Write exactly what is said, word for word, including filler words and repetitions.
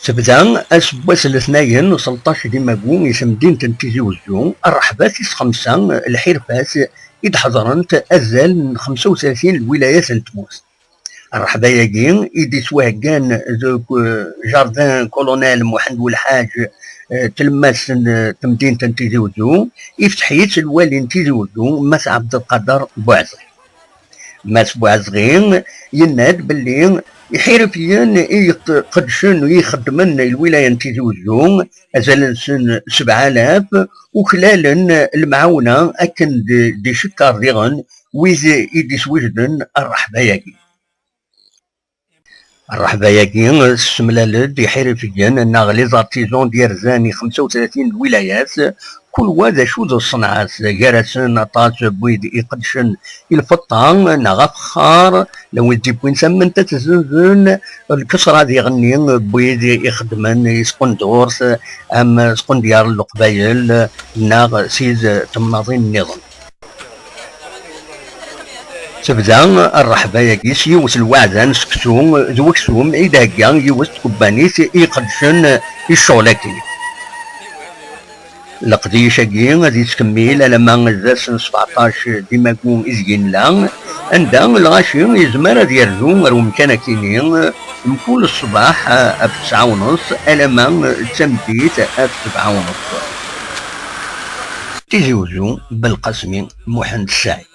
Tebda aseggas letnayen selṭac di Magu i temdint n Tizi Wezzu, rreḥba tis xemsa, lḥirfat i d-ḥeḍrent azal n xemsa u tlatin lwilayat n tmurt. Rreḥba-agi i d-ittwaheggan deg, eh, jardin Colonel Muḥend Welḥaǧ, eh, tlemmast n, eh, temdint n Tizi Wezzu, ifteḥ-itt lwali n Tizi Wezzu, Mass Ɛebdelqader Buɛezɣi. Mass Buɛezɣi yenna-d belli iḥirfiyen i iqeddcen u ixeddmen i lwilaya n Tizi Wezzu, azal-nsen sebɛa alaf, uklalen lemɛawna akken d-, d-icekker diɣen wid i d-iswejden rreḥba-agi. Rreḥba-agi tessemlal-d iḥirfiyen neɣ les artisans d-yerzan i xemsa u tlatin lwilayat, kul wa d acu d ṣṣenɛa-s, gar-asen aṭas n wid iqeddcen i lfeṭṭa neɣ afexxar, llan wid d-iwwin tamment ad tt-zzenzen, lkesra diɣenni n wid ixeddmen i tqendurt am tqendyar n Leqbayel neɣ sid temnaḍin nniḍen. Tebda rreḥba-agi s yiwet n lweɛda n seksu d weksum i d-thegga yiwet n tkebbanit i iqeddcen i ccɣel-agi. Leqdic-agi ad yettkemmil alamma d ass n sbeɛṭac di Magu ideg nella, anda lɣaci yezmer ad yerzu ar umkan akini mkul ṣṣbeḥ ɣef tesɛa u nneṣ alamma d tameddit ɣef sebɛa u nneṣ. Tizi Wezzu, Belqasmi Muḥend Ssaɛid.